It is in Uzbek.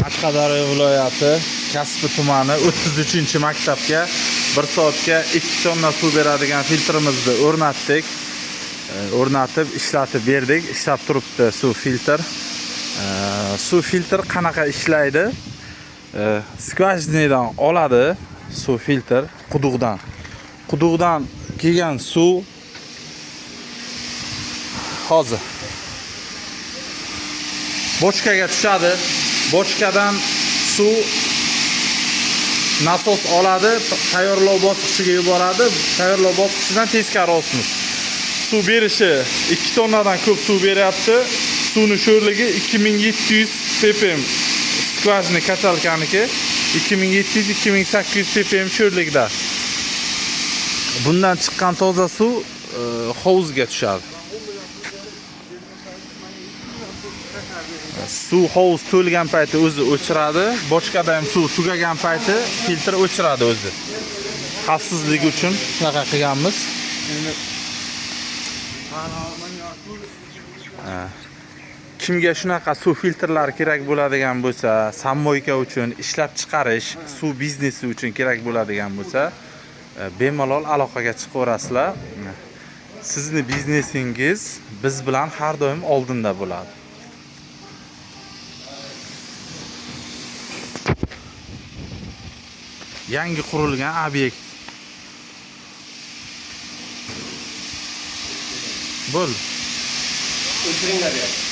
Qashqadaryo viloyati Kasbi tumani 33-maktabga 1 soatga 2 tonna suv beradigan filtrimizni o'rnatdik. O'rnatib, ishlatib berdik. Ishlab turibdi suv filtr. Suv filtr qanaqa ishlaydi? Skvajnidan oladi suv filtr quduqdan. Quduqdan kelgan suv hozir bochkaga tushadi. Bochkadan suv nasos oladi, tayyorlov bosqichiga yuboradi. Tayyorlov bosqichidan teskari osmos. Suv berishi 2 tonnadan ko'p suv beryapti. Suvni sho'rligi 2700 ppm. Skvajni kachalkaniki 2700-2800 ppm sho'rlikda. Bundan chiqqan toza suv hovuzga tushadi. Suv hovuz to'lgan payti o'zi o'chiradi. Bochkada ham suv tugagan payti filtr o'chiradi o'zi. Xavfsizligi uchun shunaqa qilganmiz. Kimga shunaqa suv filtrlari kerak bo'ladigan bo'lsa, sammoyka uchun ishlab chiqarish, suv biznesi uchun kerak bo'ladigan bo'lsa, bemalol aloqaga chiqaverasizlar. Sizni biznesingiz biz bilan har doim oldinda bo'ladi. Yangi qurilgan obyekt. Bo'ldi. O'chiringlar deyapti.